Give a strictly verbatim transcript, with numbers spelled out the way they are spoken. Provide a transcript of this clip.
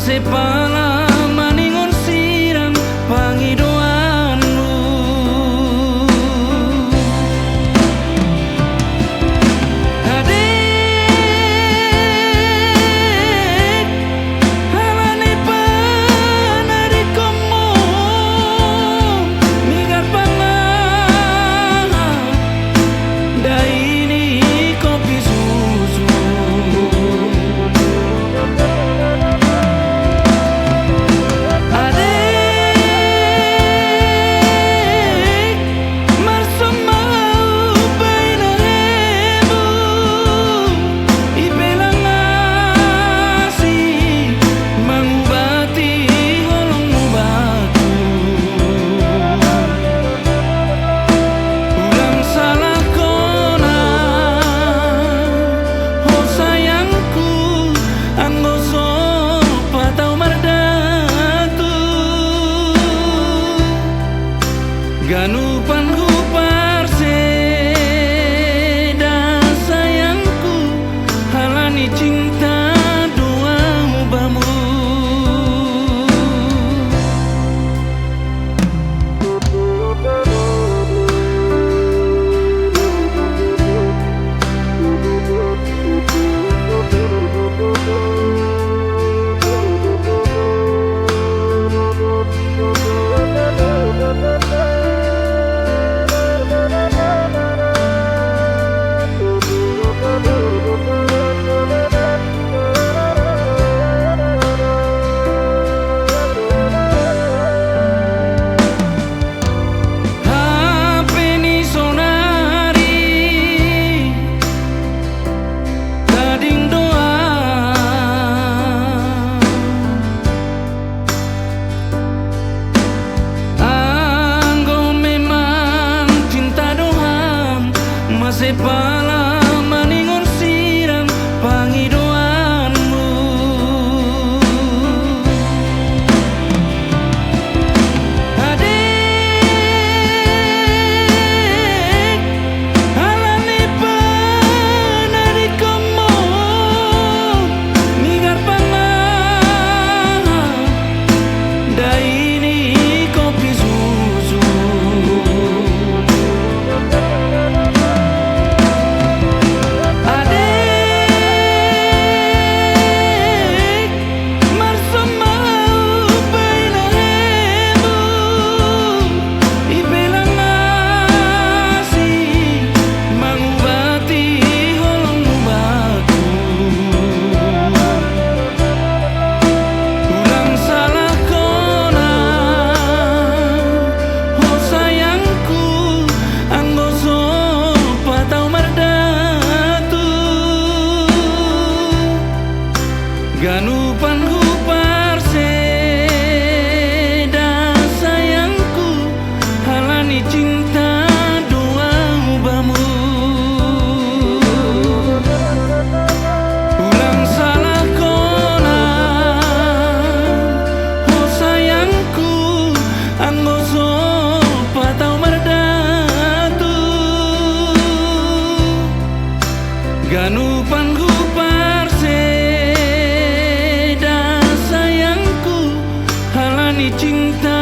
Sepala maningon sidang pangidoanmu. Adek, halani panarikommu, migar pangaha, daini kopi susu. Adek, marsomba au baina hemu, i Pelang Asi mangubati holongmu batu. Ulang salah kona, ho sayangku, anggo so patau mardatu. Ganupan huparseda sayangku, halani cinta do au bamu. Hape ni sonari tading doang. Anggo memang cinta do ham, mase pala maningon sidang pangidoanmu. Adek, halani panarikommu, migar pangaha, daini kopi susu. Adek, marsomba au baina hemu, i Pelang Asi mangubati holongmu batu. Ulang salah kona, ho sayangku, anggo so patau mardatu. Ganupan huparseda sayangku, halani cinta do au bamu. Ulang salah kona, ho sayangku, anggo so patau mardatu. Ganupan huparseda sayangku, halani cinta